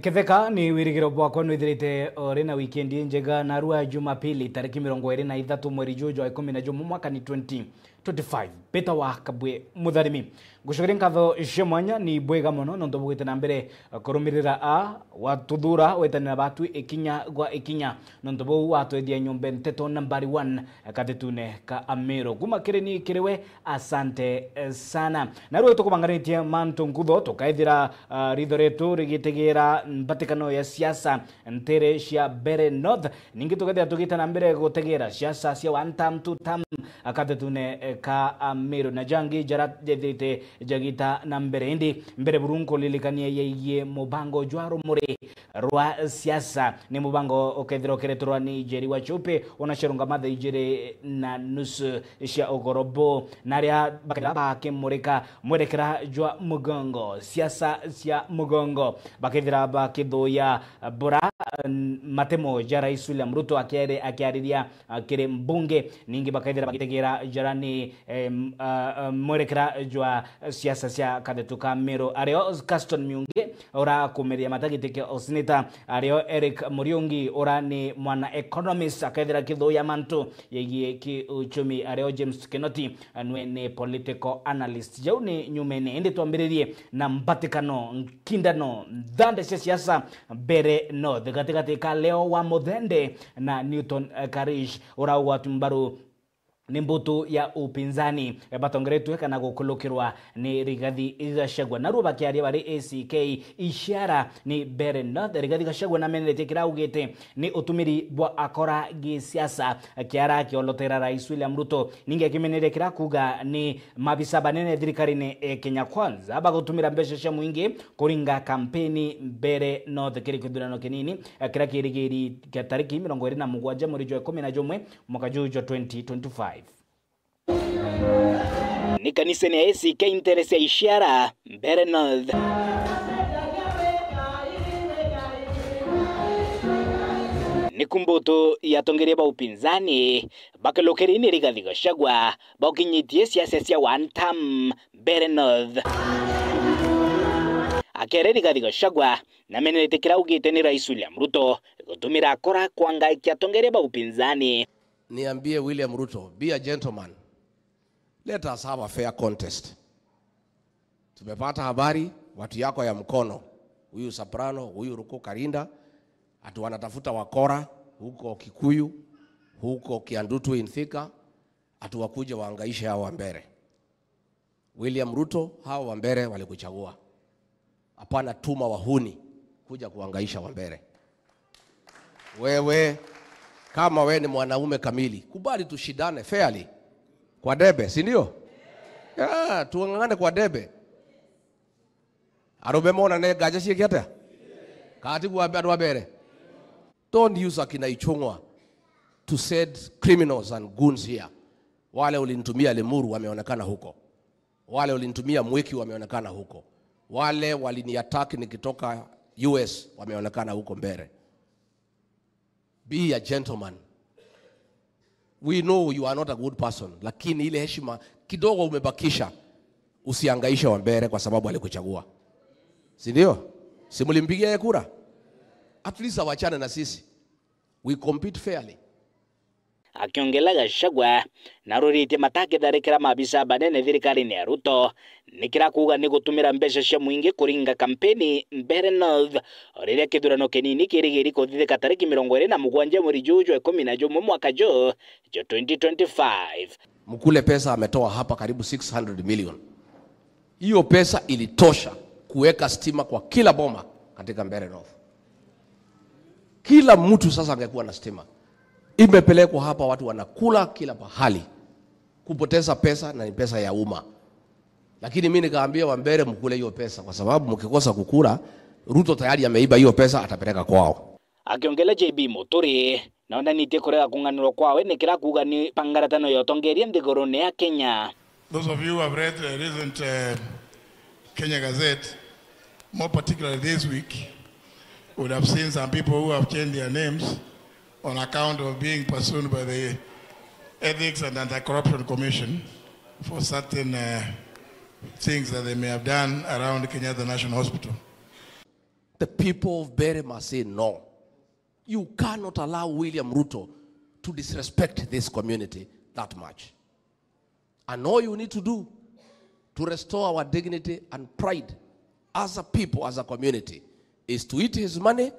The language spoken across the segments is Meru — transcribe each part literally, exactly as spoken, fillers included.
Ketheka ni wirigiro bwakwa nwithirite uri na wikendi njega, narua Jumapili tariki mirongo iri na ithatu mweri juju jwa ikumi na jumwe mwaka ni twenty twenty-five. Mbitawa Kabwe Mutharimi. Ngucokeria nkatho cia mwanya, ni bwega mono nontu bugwite na mbere kurumirira a watuthura wetanira batwi ikinya gwa ikinya, nontu buu watwethia nyombe nteto nambari one kathetune ka Amiru. Kuma kiri ni kiri we, asante, eh, sana. Na riu tukubanganitie mantu nkutho, tukaithira, ah, ritho rietu rigitegeera mbatikano ya siasa ntere cia Mbeere North. Ningi tukethira tugita na mbere gutegeera siasa cia one term, two term, ah, kathetune, eh, ka Amiru. Na jangi jara jethirite jagita na mbere. Indi mbere buru nkuririkania yegie mubango jwa rumuri rwa siasa. Ni mubango ukethirwa ukireterwa ni Njeri wa Chupi, una ciarungama thaa ijiri na nusu cia ugoro bu, na aria bakethira bakimurika mwerekera jwa mugongo, siasa cia mugongo, bakethira bakithuya bura, n-, matemo ja Rais William Ruto akiari-, akiariria, ah, kiri mbunge. Ningi bakethira bagitegeera jara ni, em, ah, ah, mwerekera jwa siasa cia kathetu ka Meru, ario Caston Miungi ura kumeria mata giti kia useneta, ario Eric Muriungi ura ni mwana economist akethira akithuya mantu yegie kiuchumi, ario James Kinoti nwe ni political analyst. Jau ni nyumene, indi twambiririe na mbatikano, nkindano, nthande cia siasa Mbeere North, gatigati ka Leo wa Muthende na Newton, eh, Karish ura ugwati mbaru ni mbutu ya upinzani, eh, batongeretwe kana gukulukirwa ni Rigathi Gachagua. Naruo bakiaria bari A C K Ishara ni Mbeere North, Rigathi Gachagua nameneretie kira augite ni utumiri bwa akora gisiasa kiara akiolotera Rais William Ruto. Ningi akimeneria kira kuga ni mabisa banene thirikarine e Kenya Kwanza bagutumira mbeca cia mwingi kuringa kampeni Mbeere North kiri kithurano kinini, eh, kiria kirigiri kia tariki mirongo iri na mugwanja mweri jwa ikumi na jumwe mwaka juju jwa twenty twenty-five. Ni kanisene ya A C K ntere cia Ishara, Mbeere North. Ni ku mbutu ya atongeria ba upinzani bakilukiri ni Rigathi Gachagua baukinyitie siasa cia one term Mbeere North. Akere Rigathi Gachagua nameneretie kira augite ni Rais William Ruto gutumira akora kwangaikia atongeria ba upinzani. Niambie William Ruto, be a gentleman. Let us have a fair contest. Tumepata habari watu yako ya Mkono, huyu Soprano, huyu Ruku Karinda, ati wanatafuta wakora huko Kikuyu, huko Kiandutu in Thika, ati wakuje waangaishe hao wa Mbeere. William Ruto, hao wa Mbeere walikuchagua. Hapana tuma wahuni kuja kuangaisha wa Mbeere. Wewe, kama wewe ni mwanaume kamili, kubali tushindane fairly kwa debe, si ndio? Yeah, tuang'ang'ane kwa debe. Arume mona ne ngaja cieke atia? Kati kwa andu a Mbeere. Don't use akina Ichung'wa to send criminals and goons here. Wale ulinitumia Limuru wameonekana huko. Wale ulinitumia Mwiki wameonekana huko. Wale waliniattack nikitoka U S wameonekana huko Mbeere. Be a gentleman. We know you are not a good person, lakini ile heshima kidogo umebakisha, usiangaishe wa Mbeere kwa sababu alikuchagua. Si ndio? Si mlimpigia yeye kura? At least awachane na sisi. We compete fairly. Akiongela, Gachagua naruritie mata akitharikira maabisa banene thirikarine ya Ruto, ni kira kuuga ni gutumira mbeca cia mwingi kuringa kampeni Mbeere North, o riria kithurano kinini kirigiri kuthithika tariki mirongo iri na mugwanja mweri juu jwa ikumi na jumwe mwaka juu jwa twenty twenty-five. Mkule pesa ametoa hapa karibu six hundred million. Hiyo pesa ilitosha kuweka stima kwa kila boma katika Mbeere North. Kila mtu sasa angekuwa na stima. Imepelekwa hapa, watu wanakula kila pahali. Kupoteza pesa na ni pesa ya umma. Lakini mimi nikaambia wa Mbeere, mkule hiyo pesa, kwa sababu mkikosa kukula, Ruto tayari ameiba hiyo pesa, atapeleka kwao. Akiongela, J B Muturi naonanitie kurega kung'anirwa kwawe ni kira kuuga ni pangaratano ya utongeria nthigurune ya Kenya. Those of you who have read the recent, uh, Kenya Gazette, more particularly this week, would have seen some people who have changed their names on account of being pursued by the Ethics and Anti-Corruption Commission for certain, uh, things that they may have done around Kenyatta National Hospital. The people of Bere must say no. You cannot allow William Ruto to disrespect this community that much. And all you need to do to restore our dignity and pride as a people, as a community, is to eat his money,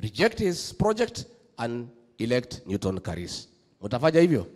reject his project, and elect Newton Karis. Mutafanya hivyo?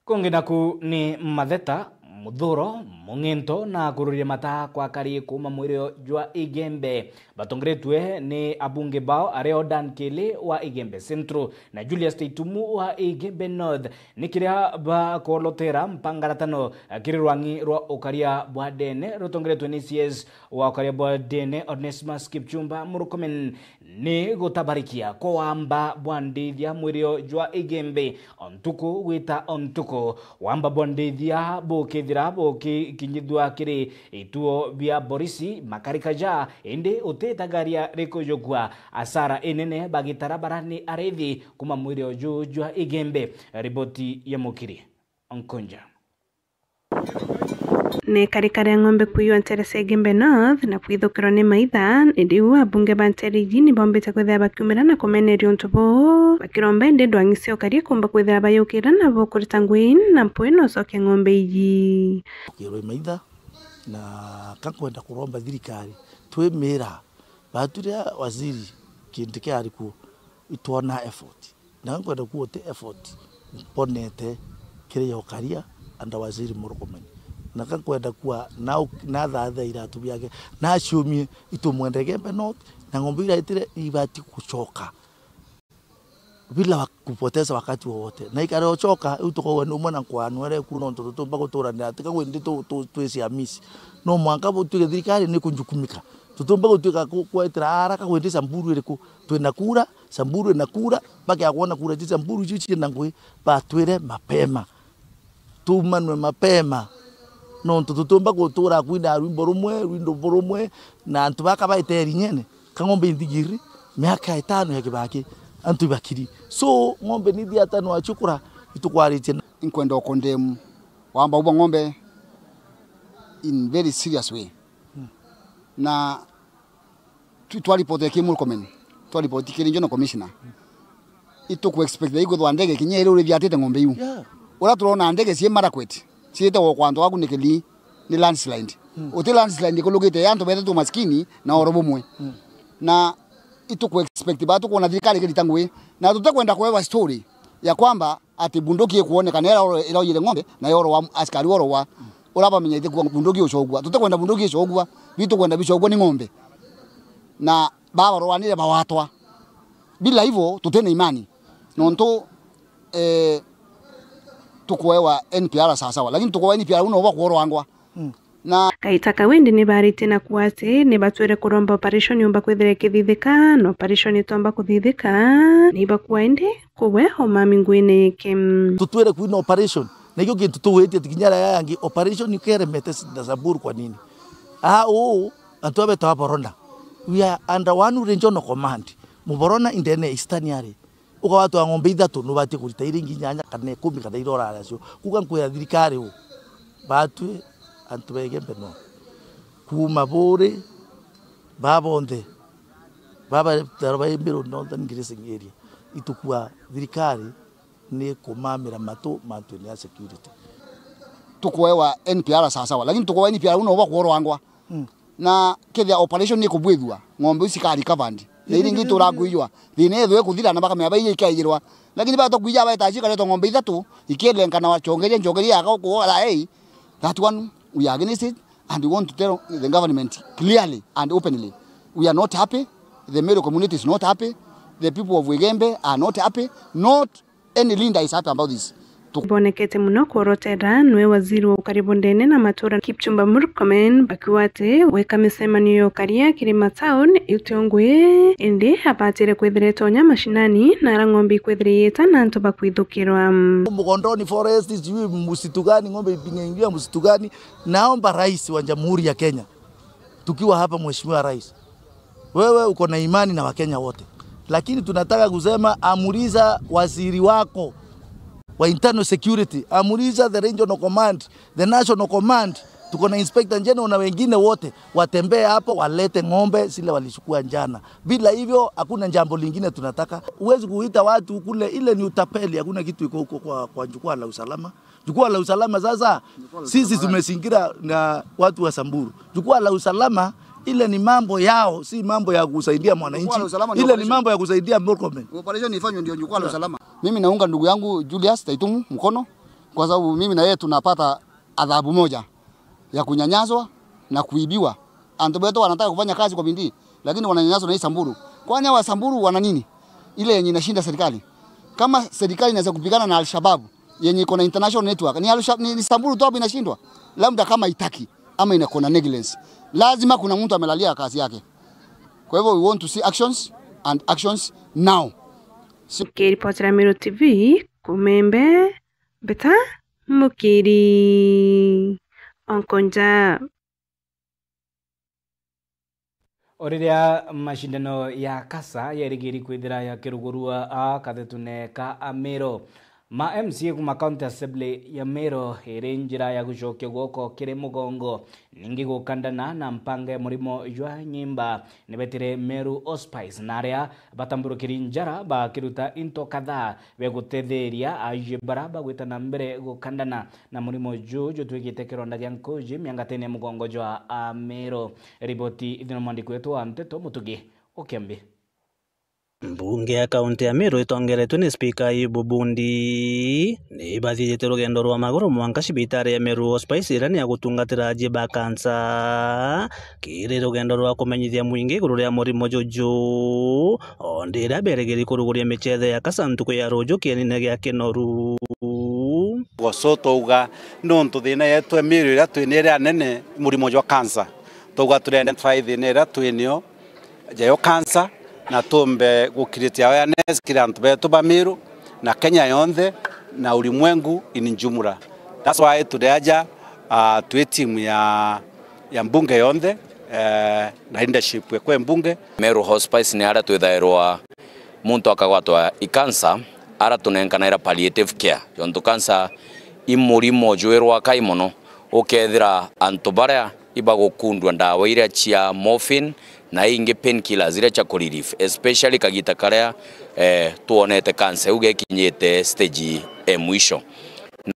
Kungi naku ni matheta, muthuro, mung'ento na kururia mata kwa kari kuuma mwirio jwa Igembe. Batongeretue ni abunge bao ario Dan Kili wa Igembe Central na Julius Teitumu wa Igembe North. Ni kiria bakolotera mpangaratano kiri rwang'i rwa ukaria bwa ndene rutongeretwe ni C S wa ukaria bwa ndene Onesmus Kipchumba Murkomen. Ni gutabarikia kwa wamba bwa ndithia mwirio jwa Igembe o ntuku gwita o ntuku. Wamba bwa ndithia bukithira bukikinyithua kiri ituo bia borisi makarikaja, indi utitagaria rikujukua asara inene bagitara bara ni arithi kuma mwirio juu jwa Igembe. Riboti ya Mukiri Onkunja. Ni karikari ya ng'ombe kwiywa ntere cia Igembe North na kwithukirwa ni maitha, indi riu abunge ba ntere iji ni bombite kwithira bakiumira na kumeneria untu buu, bakiromba indi ndwang'i cia ukaria kumba kwithira bayukira nabo kurita ngui na mpwi na ucokia ng'ombe iji. Kirwe maitha, na ka nkwenda kuromba thirikari, twimira, batu riria waziri Kindiki ari kuo, itwona effort. Na nkwenda kuuga uti effort mbonete kiri ya ukaria under Waziri Murkomen. Na ka nkwenda kuuga na u-, na thathe iratu biake, na aciumie, itumwende Igembe North, na ng'ombe iraitire ibati gucoka bila wa-, kupoteza wakati wowote. Na ikare ucoka, riu tukauga ni umwe na nkwanwere ku, nontu tutumba guturanira, tika gwindi tu-, tu-, twi ciamisi. No mwanka butwike thirikari ni kunjukumika. Tutumba gutwika ku-, kwetera haraka gwindi Samburu iriku. Twina kura, Samburu ina kura, bakea kwona kura cia Samburu icio ciina ngui, batwire mapema. Tumanwe mapema. Nontu tutumba gutura kwina rwimbo rumwe, rwindo burumwe, na antu baka baite rinyene. Ka ng'ombe inthigiri, miaka itano ya Kibaki, antu ibakiri. So, ng'ombe ni thiatano acukura, itukwaritie na. Nkwenda ukondemu wamba ubwa ng'ombe in very serious way. Na tu-, twaripotire ki Murkomen, twaripoti kiri Regional Commissioner. Ituku expect ikwithwa ndege kinya iri urithiatite ng'ombe iu. Yeah. Uria turona ndege cii Marakwet, ciite gwa kwa antu aku ni kilii, ni landslide. Mm. Uti landslide ikulukite ya antu bethe tu maskini na oro bumwe. Mm. Na ituku expect ba tukwona thirikari ikirita ngui. Na tutikwenda kuewa story ya kwamba ati bunduki ikwoneka na ira iraujire ng'ombe, na yorwa askari orwa. Ura bamenyete kuwa bunduki ucogua. Tutikwenda bunduki icogua, bitu kwenda bicogua ni ng'ombe. Na babarwanire bawatwa. Bila hivyo, tutina imani. Nontu, eh, tukuewa N P R sawasawa, lakini tukuewa N P R uno bwa kuorwangwa. Mm. Na kaita kau indi ni baritie na kuuga ati ni batwire kuromba operation yumba kwithira ikithithika, na operation itomba kuthithika, ni bakua indi kugwe umami nguine iki. Tutwire kwina operation, na ikio kintu tugwitie ati kinya aria yangi operation ikeremete na Samburu kwa nini? Ah, uu, antu abetawa Borona. We are under one regional command. Muborona indene Eastern ari. Ukawatwa ng'ombe ithatu, nubatie kurita iringi inyanya kana ikumi kana iria urari acio. Kuga nkwira thirikari u, batwi antu ba Igembe no. Kuuma Buri, babonthe, baba taro ba Imbiru Northern Grazing Area. Itukua thirikari ni kumamira matu mantu ni ya security. Tukuewa N P R sawasawa, lakini tukuewa N P R uno bwa kuorwangwa. Mm. Na kethia operation ni kubwithua, ng'ombe iu cika recovered. Na iria ingi itura kuijwa. Thina ethwe kuthira na bakamenya baija ikaijirwa. Lakini bata kuija baita acio karetwa ng'ombe ithatu, ikielenkana wachongeria, nchongeria ya gauku, hey, that one, we are against it, and we want to tell the government clearly and openly. We are not happy. The Meru community is not happy. The people of Igembe are not happy. Not any leader is happy about this. Bonekete muno kworotera nwe waziri wa ukari bundene na matura Kipchumba Murkomen, bakiuga ati gwika micemanio ya ukaria kiri matauni iu tio ngui, indi abatire kwithira itonya mashinani na ara ng'ombe ikwithira iita na antu bakwithukirwa. Mugondoni forest, sijui msitu gani, ng'ombe ipingaingia msitu gani. Naomba Rais wa Jamhuri ya Kenya, tukiwa hapa, Mheshimiwa Rais, wewe uko na imani na Wakenya wote. Lakini tunataka kusema, amuliza waziri wako wa internal security, amuliza the regional command, the national command, Tuko na Inspector General na wengine wote watembee hapo, walete ng'ombe zile walichukua jana. Bila hivyo, hakuna jambo lingine tunataka. Huwezi kuita watu kule, ile ni utapeli, hakuna kitu iko huko kwa, kwa jukwaa la usalama. Jukwaa la usalama sasa, sisi tumezingira na watu wa Samburu. Jukwaa la usalama, ile ni mambo yao, si mambo ya kusaidia mwananchi. Jukwaa la usalama ni ile ni operation. Mambo ya kusaidia Murkomen. Operation ifanywe ndio jukwaa la usalama. Mimi naunga ndugu yangu Julius Taitumu mkono, kwa sababu mimi na yeye tunapata adhabu moja ya kunyanyaswa na kuibiwa. Antu betu wanataka kufanya kazi kwa bidii, lakini wananyanyaswa na hii Samburu. Kwani hawa Samburu wana nini? Ile yenye inashinda serikali. Kama serikali inaweza kupigana na Al-Shabaab yenye iko na international network, ni Al-Shabaab, ni, ni Samburu tu hapo inashindwa? Labda kama itaki ama inakuwa na negligence. Lazima kuna mtu amelalia kazi yake. Kwa hivyo we want to see actions and actions now. Nikiripotera Meru T V, Kumembe, Mbeta Mukiri, Onkonja. O riria macindano ya kasa yerigiri kwithira yakirugurua a kathetune ka Amiro, ma M C A kuma County Assembly ya Meru iri njira ya gucokia guoko kiri mugongo, ningi gukandana na mpanga ya murimo jwa nyimba. Nibetire Meru Hospice na aria batamburukiri njara bakiruta into kadhaa bia gutetheria aajie bara bagwita na mbere gukandana na murimo juu jutwikite kironda gia nkuji miangatene ya mugongo jwa Ameru. Riboti ithino mwandiki wetu wa nteto Mutugi Ukiambi. Mbunge ya kaunti ya Meru itongeretwe ni Spika Ayubu Bundi ni ibathithite rugendo rwa maguru mwanka cibitari ya Meru Hospice iria ni ya gutungatira aajie ba kansa kiri rugendo rwa kumenyithia mwingi iguru ria murimo juju, o ndi iria berigiri kuruguria michetho ya kasa ntuku ya ruju kienine gia Kinoru. Goso twauga nontu thina yetu ya Meru iria twina iria nene murimo jwa kansa, twauga turi identify thina iria twinio jayo kansa, na tumbe gukiritia awareness kiri antu betu ba Meru na Kenya yonthe na ulimwengu in jumla. That's why turi aja, ah, twi timu ya, ya mbunge yonthe, eh, na leadership ekwe mbunge. Meru Hospice ni aria twithairwa muntu akagwatwa i kansa, aria tunenkanaira palliative care, jontu kansa i murimo jwirwa kai mono, ukethira antu baria ibagukundua ndawa iria cia morphine na ingi painkillers iria cia kurelief, especially kagita karia, eh, twonete kansa iu gekinyite stage e mwisho.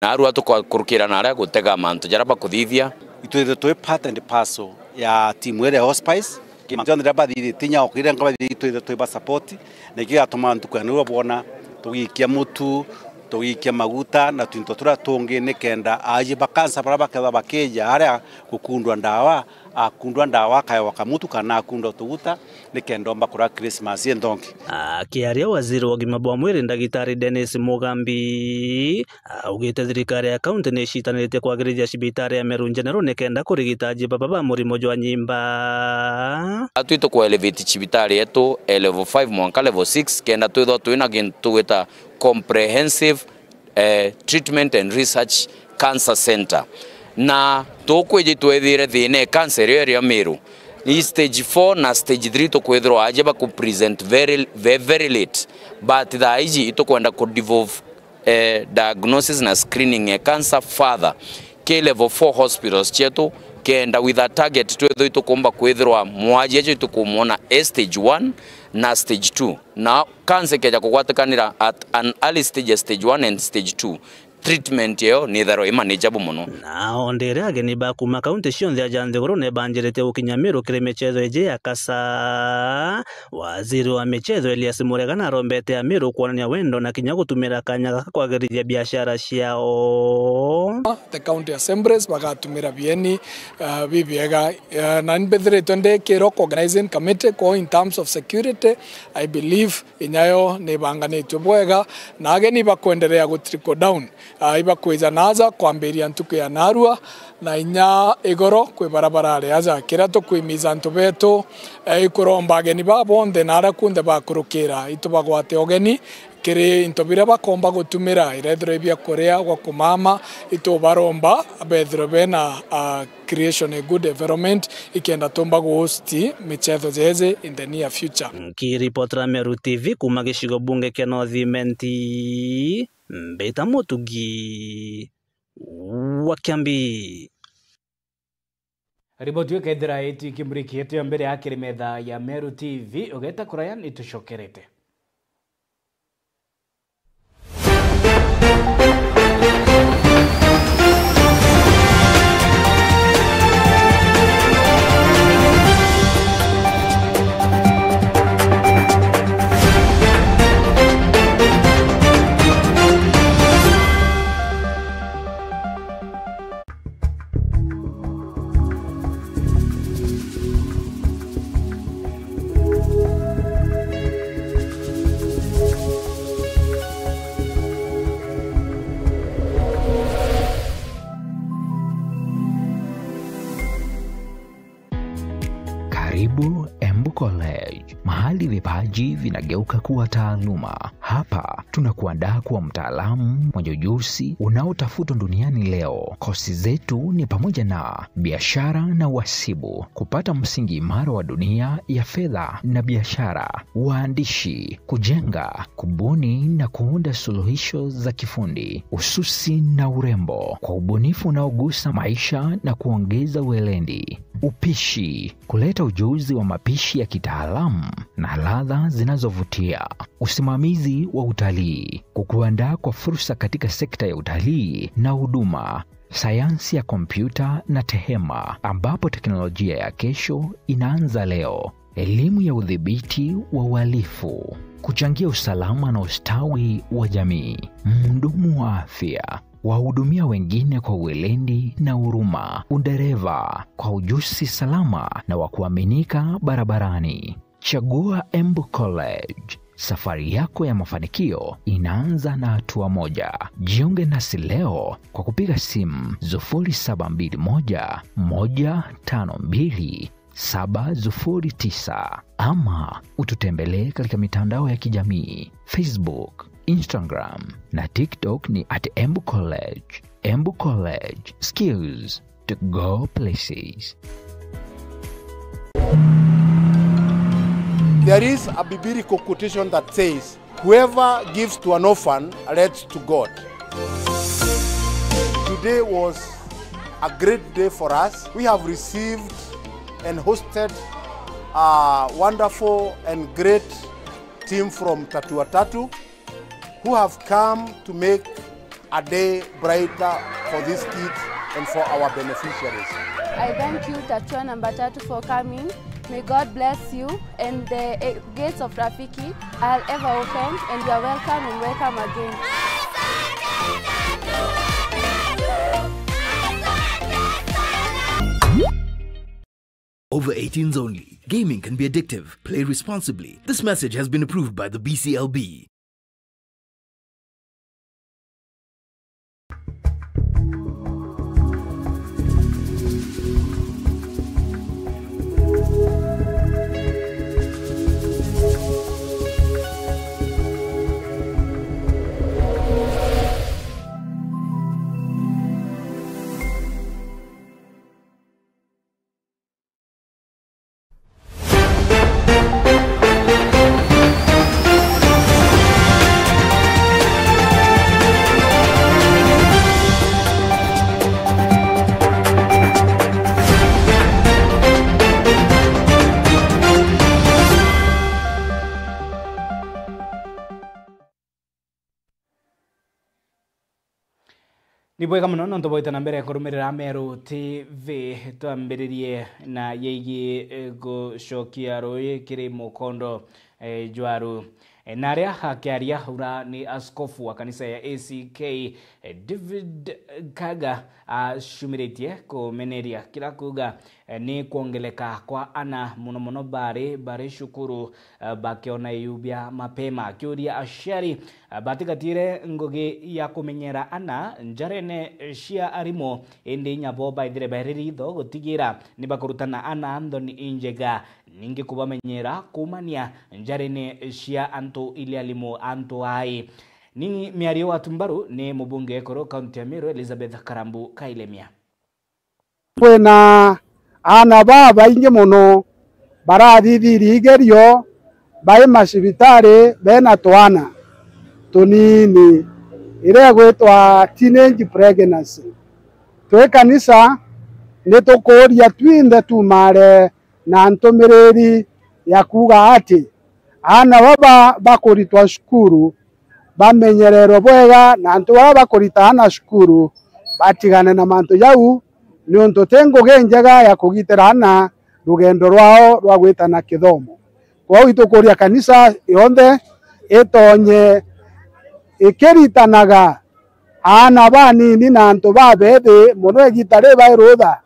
Narua tukakurukira na aria gutega mantu jaria bakuthithia. Itwithirwe twi part and parcel ya timu iria ya Hospice. Mantu jonthe jaria bathithitie inya o kiria nka bathithitie itwithirwe twi ba support, na ikio gigatuma ntuku ya narua bwona tugiikia mutu, tugiikia maguta na twinto turia tungi, nikenda aajie ba kansa baria bakethwa bakija aria gukundwa ndawa, akundwa ndawa akaewa kamutu kana akundwa tuguta, nikenda omba kuria Christmas inthongi. Akiaria waziri wa ugima bwa mwiri Ndagitari Dennis Mugambi augite thirikari ya kaunti ni icitaniritie kwagirithia cibitari ya Meru General nikenda kurigita aajie baba ba murimo jwa nyimba. Atwi tuku elevate cibitari yetu e level five mwanka level six, kenda twithwa twina gintu tugwita comprehensive, eh, treatment and research cancer center. Na tukwiji twethire thina e cancer irio iria Meru ni stage four na stage three, tukwithirwa aajie baku present very, very, very late, but thaa iji itukwenda ku devolve, eh, diagnosis na screening ya cancer further ki level four hospitals cietu, kenda with a target twithwe itukumba kwithirwa mwaji ejo itukumwona e stage one na stage two, na cancer ikeja kugwatikanira at an early stage ya stage one and stage two, treatment iyo ni itharwa i manageable mono. Nao ndiri ageni ba kuma kaunti cionthe aja nthiguru ni banjirite gukinya Meru kiri michetho iji ya kasa. Waziri wa michetho Elias Murega narombete Ameru kwonania wendo na kinya gutumira kanya gaka kwagirithia biashara ciao. The county assemblies bagatumira bieni, uh, bibiega. Uh, na ni mbithiritwe ndi ki local organizing committee, kwou in terms of security, I believe inya yo ni ibanganitue bwega, na ageni bakwenderea gu trickle down, ah, ibakwija naaja kwambiria ntuku ya narua, na inya igoro kwi baria barari aja. Kiria tukwimiza antu betu, eh, ikuromba ageni baa bonthe na aria kunthe bakurukira, itubagwate ugeni kiri into biria bakomba gutumira, irethirwa i bia kuria gwa kumama, itubaromba bethirwe bena, ah, creation a good environment, ikenda tumba gu host michetho jeje in the near future. Nkiripotera Meru T V kuma gicigo bunge kia North Imenti, mbita Mutugi wa Kiambi. Riboti ikeethira iti kimuriki yetu ya mbere ya kiri metha ya Meru T V, ugeta kuraya nitucokerete. Karibu Embu College, mahali vipaji vinageuka kuwa taaluma. Hapa tunakuandaa kuwa mtaalamu mwenye ujuzi unaotafutwa duniani leo. Kosi zetu ni pamoja na biashara na uhasibu, kupata msingi imara wa dunia ya fedha na biashara, uandishi, kujenga, kubuni na kuunda suluhisho za kifundi, ususi na urembo, kwa ubunifu unaogusa maisha na kuongeza weledi, upishi, kuleta ujuzi wa mapishi ya kitaalamu na ladha zinazovutia, usimamizi wa utalii, kukuandaa kwa fursa katika sekta ya utalii na huduma, sayansi ya kompyuta na tehema, ambapo teknolojia ya kesho inaanza leo, elimu ya udhibiti wa uhalifu, kuchangia usalama na ustawi wa jamii, mhudumu wa afya, wahudumia wengine kwa weledi na huruma, udereva kwa ujuzi salama na wa kuaminika barabarani. Chagua Embu College. Safari yako ya mafanikio inaanza na hatua moja. Jiunge nasi leo kwa kupiga simu sufuri saba mbili moja, moja tano mbili, saba sufuri tisa, ama ututembelee katika mitandao ya kijamii, Facebook, Instagram na TikTok ni at Embu College. Embu College, skills to go places. There is a biblical quotation that says, "Whoever gives to an orphan lends to God." Today was a great day for us. We have received and hosted a wonderful and great team from Tatua Tatu who have come to make a day brighter for these kids and for our beneficiaries. I thank you, Tatua number tatu, for coming. May God bless you and the, eh, gates of Rafiki are ever open and you are welcome and welcome again. Over eighteens only. Gaming can be addictive. Play responsibly. This message has been approved by the B C L B. Ni bwega mono nontu bwaita na mbere kurumirira Meru T V. Twambiririe na yegii, eh, gucokia rui kiri mukondo, eh, jwaru. Eh, na aria akiaria ura ni askofu wa kanisa ya A C K, eh, David Kaga, acumiritie kumeneria kira kuuga, eh, ni kwongeleka kwa ana mono mono bari, bari cukuru, eh, bakiona iu bia mapema. Akiuria aciari, eh, batigatire ngugi ya kumenyera ana njarene cia arimu, indi inya bo baithire bairi ritho gutigira ni bakurutana ana nthoni injega, ningi kubamenyera kuumania njarene cia antu iria arimu antu ai. Ni miario watu mbaru ni mubunge ekuru kaunti ya Meru, Elizabeth Karambu Kailemia. Kwina aana babaingi mono barathithiria igerio bai macibitari bena twana tunini, iria igwitwa teenage pregnancy. Twi kanisa, Ni tukuuria twinthe tuumare na ntumiriri ya kuuga ati aana baba bakuritwa cukuru bamenyererwe bwega, na antu baria bakurita aana cukuru batigane na mantu jau, niuntu ti ngugi njega ya kugitira aana rugendo rwao rwa gwitana kithomo. Kwou itukuuria kanisa yonthe itonye ikiritanaga aana banini na antu babethi mono igita ribai rutha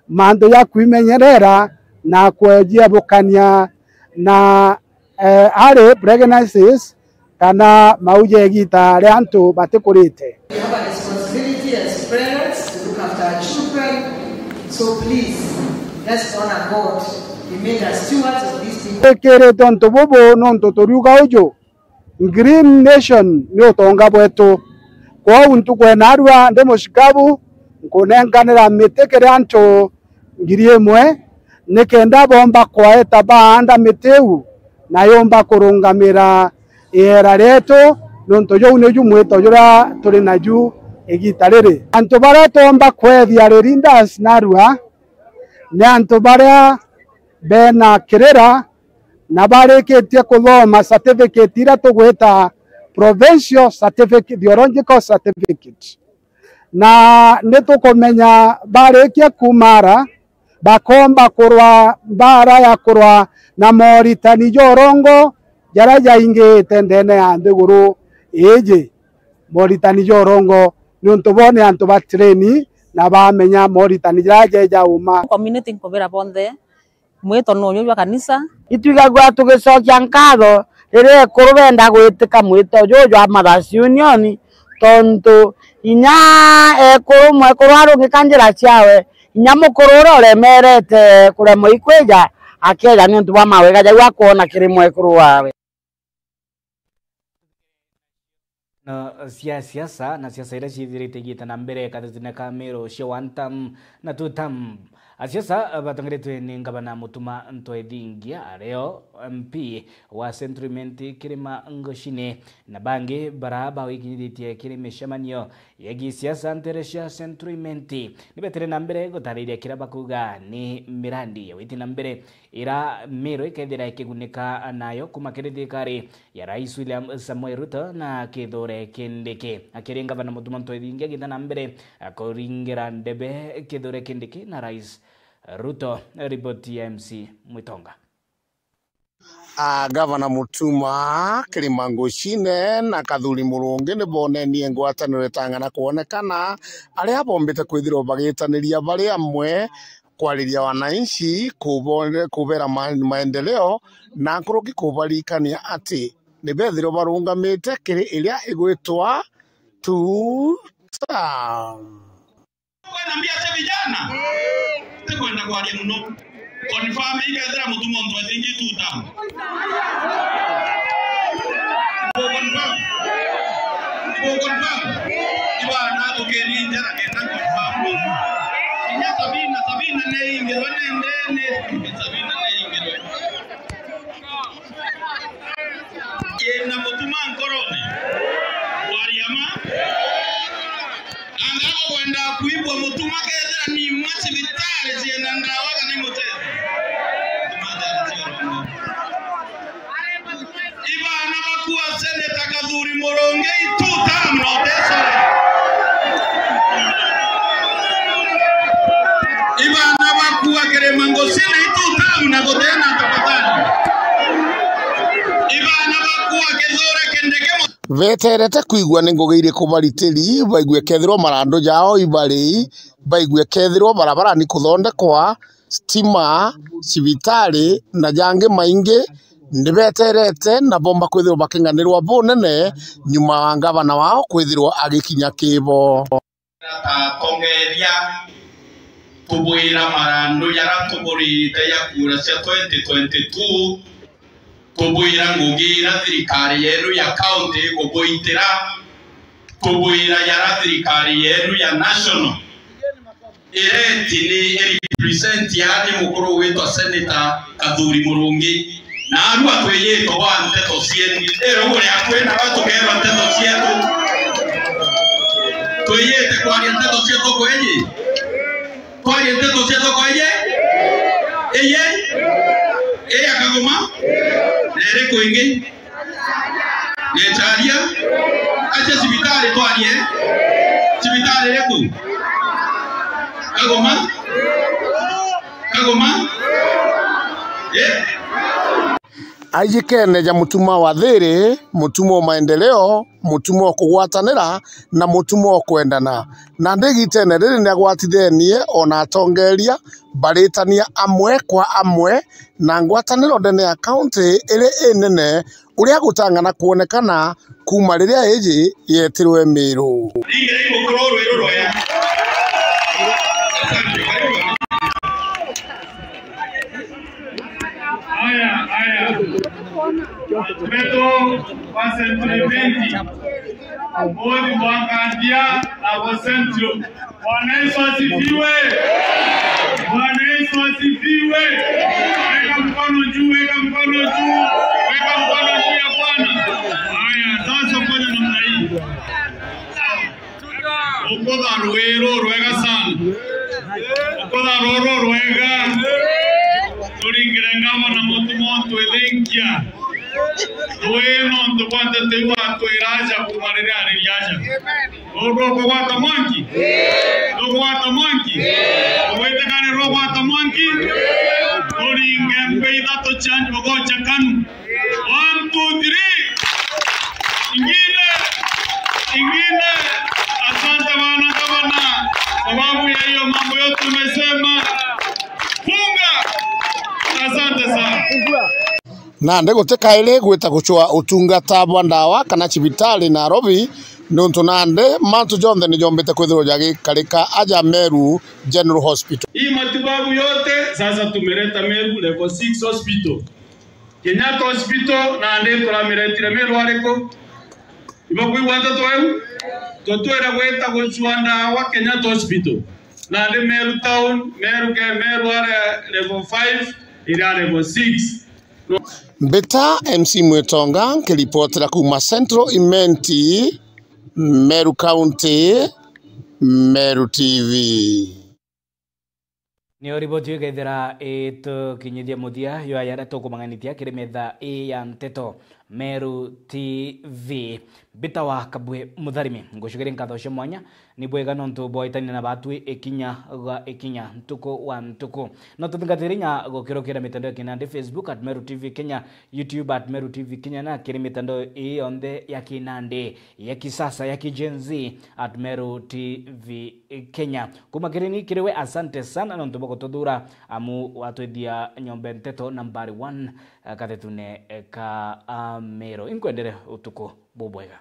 mantu ja kwimenyerera na kwejiebukania na, eh, early pregnancies kana mau ja igita ria antu batikurite. We have a responsibility as parents to look after our children. So please, let's honor God. He made us stewards of these things. Twikirite untu bubu nontu turiuga uju, Green Nation ni utonga bwetu. Kwou ntuku ya naarua ndi mucikabu, nkunenkanira miti kiri antu ngiri imwe, nikenda boomba kwaeta baanda miti iu, na yumba kurungamira iera rietu, nontu jau niju mwito juria turi naju igita riri. Antu baria twomba kwethia ri leaders naarua, ni antu baria bena kirira na barikitie kuthoma certificate iria tugwita provincial certificate, theological certificate. Na ni tukumenya barikia kuuma ara, bakoomba kurwa mbaara ya kurwa na mooritani ja urongo jaria jaingite ndeene ya nthiguru iiji. Mooritani ja urongo niuntu bo ni antu ba train na bamenya mooritani jaria jeja uuma. Community nkubira bonthe, mwito nuju jwa kanisa. Itwigagua tugicokia nkatho riria ekuru benda gwitika mwito juju jwa Mothers Union, tontu inya ekuru, mwekuru arungika njira ciawe, inya mukuru uria uremerete kuremwa ikwija, akeja niuntu bwa mawega jau akwona kiri mwekuru wawe. No cia siasa, na siasa iria ciithirite igita na mbere kathitine ka Meru cia one term na two term. Asiasa batongeretwe ni ngavana Mutuma Ntwethingia, ario M P wa Central Imenti Kirima Ngochini, na bangi bara bawikinyithitie kiri micemanio ya gisiasa ntere cia Central Imenti, ni betere na mbere gutariria kiria bakuga ni mirandi ya witi na mbere ira Meru ikethira ikigunika nayo kuma kiri thirikari ya Rais William Samoei Ruto na Kithure Kindiki. Akiri ngavana Mutuma Ntwethingia agita na mbere kuringira ndebe Kithure Kindiki na Rais Ruto. Riboti ya M C Mwitonga. A, Gavana Mutuma, Kirima Ngochini na Kathuri Murungi ni bonenie ngwataniro itang'ana kwonekana, aria bombite kwithirwa bagitaniria bari amwe kwariria wananchi, kubone-, kubera ma-, maendeleo, na nkuruki kubaririkania ati ni bethirwa barungamite kiri iria igwitwa two term. Kwenda mbia cia vijana? Tikwenda kwaria muno. Confirm ikethira Mutuma Ntwethingia two term. Ibo confirm? Ibo confirm? Ibana tukeni njara kenda confirm. Inya Sabina, Sabina neingirwe nendene. Sabina neingirwe. Ina Mutuma nkorone. Kwaria ma. Anga gukwenda kuigua Mutuma kethira ni imwe cibitari ciina ndawa kana imutethia? Ibana bakua Senator Kathuri Murungi two term na utesore. Ibana bakua Kirima Ngochini two term na gutena tafadhali. Ibana bakua Kithure Kindiki mu- Beterete kwigua ni ngugi iriku baritiri, baigue kethirwa marandu jao ibari, baigue kethirwa barabara ni kuthondekwa, stima, cibitari na jangi maingi. Ni beterete na bomba kwithirwa baking'anirwa bunene nyuma wa ngavana wao kwithirwa agikinya kibo. Ta atongeria, tubwira marandu jaria tuburiite ja kura cia twenty twenty-two, tubwira ngugi iria thirikari yeenu ya county igubuitira, tubwira jaria thirikari yeenu ya national ireti ni irepresent yaani mukuru witwa Senator Kathuri Murungi. Naarua twiyitwe wa nteto cietu. Iri uria kwina ba tukeerwa nteto cietu. Twiyite kwaria nteto cietu kwenyi. Kwaria nteto cia thoko eye? Eye? Eye ya Kagoma? Na iriku ingi? Gecharia? Acha cibitari twarie. Cibitari iriku? Kagoma? Kagoma? Eh? Aijikene ja mutuma wa thiri, mutuma wa maendeleo, mutuma wa kugwatanira na mutuma wa kwendana. Na ndigitene riri ni agwatithenie ona atongeria baritania amwe kwa amwe na ngwataniro ndene ya kaunti iri inene, uria gutang'ana kwonekana kuuma riria iji yetirwe Miru. Ringirai mukuru rwiru rwega. Asante. Karibu. Haya, haya. Beto wa Central Event. Bodi mwangadia na wa Central. Bwana Yesu asifiwe. Bwana Yesu asifiwe. Weka mkono juu, weka mkono juu. Weka mkono juu ya Bwana. Haya, sasa fanya namna hii. Ukutha rwiru rwega sana. Ukutha ruru rwega. Turingire ngavana mutuma utwithinkia. Rwi nontu bwa nteto iu atwira aja kuuma riria ariri aja. Nukugwata mwanki? Nukugwata mwanki? Ugwitikania rugwata mwanki? Turinge mbe ithatu cia njogocha kanu. One, two, three. Ingine. Ingine. Asante bwana gavana, sababu ya hiyo mambo yote umesema. Funga. Asante sana. Nandi guti kairi gwita gucwa utungata bwa ndawa kana cibitari Nairobi, niuntu nandi mantu jonthe ni jombite kwithirwa jagikarika aja Meru General Hospital. Hii matibabu yote sasa tumeleta Meru Level six Hospital. Kenyatta Hospital nandi turamiretire Meru ariku? Ibakwigua nteto iu? Tutwire gwita gucua ndawa Kenyatta Hospital. Nandi Meru Town, Meru ke, Meru aria Level five, iria Level six. Mbita M C Mwitonga, nkiripotera kuuma Central Imenti, Meru County, Meru T V. Niyo riboti iu ikaithira itukinyithia muthia jwa jaria tukumang'anithia kiri metha ii ya nteto Meru T V. Mbita wa Kabwe Mutharimi, ngucokeria nkatho cia mwanya. Ni bwega nontu bwa itania na batwi ikinya gwa ikinya, ntuku wa ntuku. No tuthingatire inya gukirukira mitandao ya kinandi, Facebook at Meru T V Kenya, YouTube at Meru T V Kenya, na kiri mitandao ii yonthe ya kinandi, ya kisasa, ya ki Gen Z at Meru T V Kenya. Kuma kiri ni kiri we, asante sana nontu bwa gututhura, amu watwithia nyombe nteto nambari one, eh, kathetune, eh, ka, ah, Meru. Inkwendere utuku bubwega.